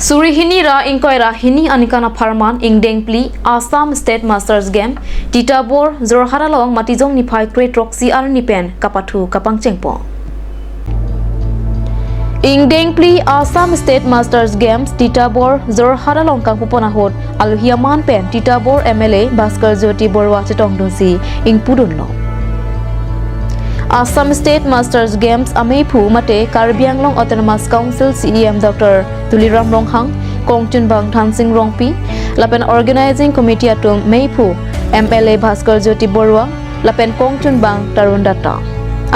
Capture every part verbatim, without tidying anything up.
Suri hini ra ingkoi ra hini aningkan apharman ingdeng phli Assam State Masters Game Titarbor Jorhat along Matijong niphai kre throksi arni pen kapathu kapangchengpo. Ingdeng phli Assam State Masters Games Titarbor Jorhat along kangpupon ahut alohi aman pen Titarbor M L A Bhaskar Jyoti Borwa chetongdunsi ingpudunlo. Assam State Masters Games ameiphu mate Karbi Anglong Autonomous Council C E M Doctor Tuliram Ronghang, kongchunbang Thansing Rongpi, lapen Organizing Committee atum meiphu M L A Bhaskar Jyoti Borwa, lapen kongchunbang Tarun Datta.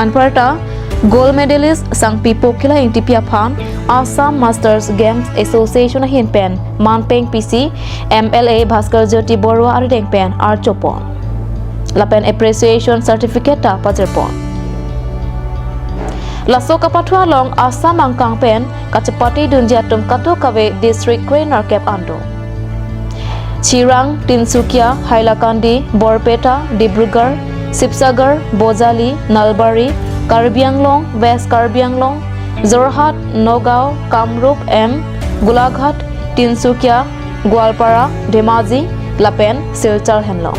Anparta gold medalist Sangpi Pokhila Ingtipi aphan Assam Masters Games Association ahin pen manpeng pisi M L A Bhaskar Jyoti Borwa arideng pen archopon lapen appreciation certificate ta pajirpon. Laso kapathu along Assam angkang pen kachepatedunji atum kadokave district kre-nerkep an do. Chirang, Tinsukia, Hailakandi, Borpeta, Dibrugarh, Sibsagar, Bojali, Nalbari, Karbi Anglong, West Karbi Anglong, Jorhat, Nagaon, Kamrup M, Golaghat, Tinsukia, Goalpara, Dhemaji, lapen Silchar henlo.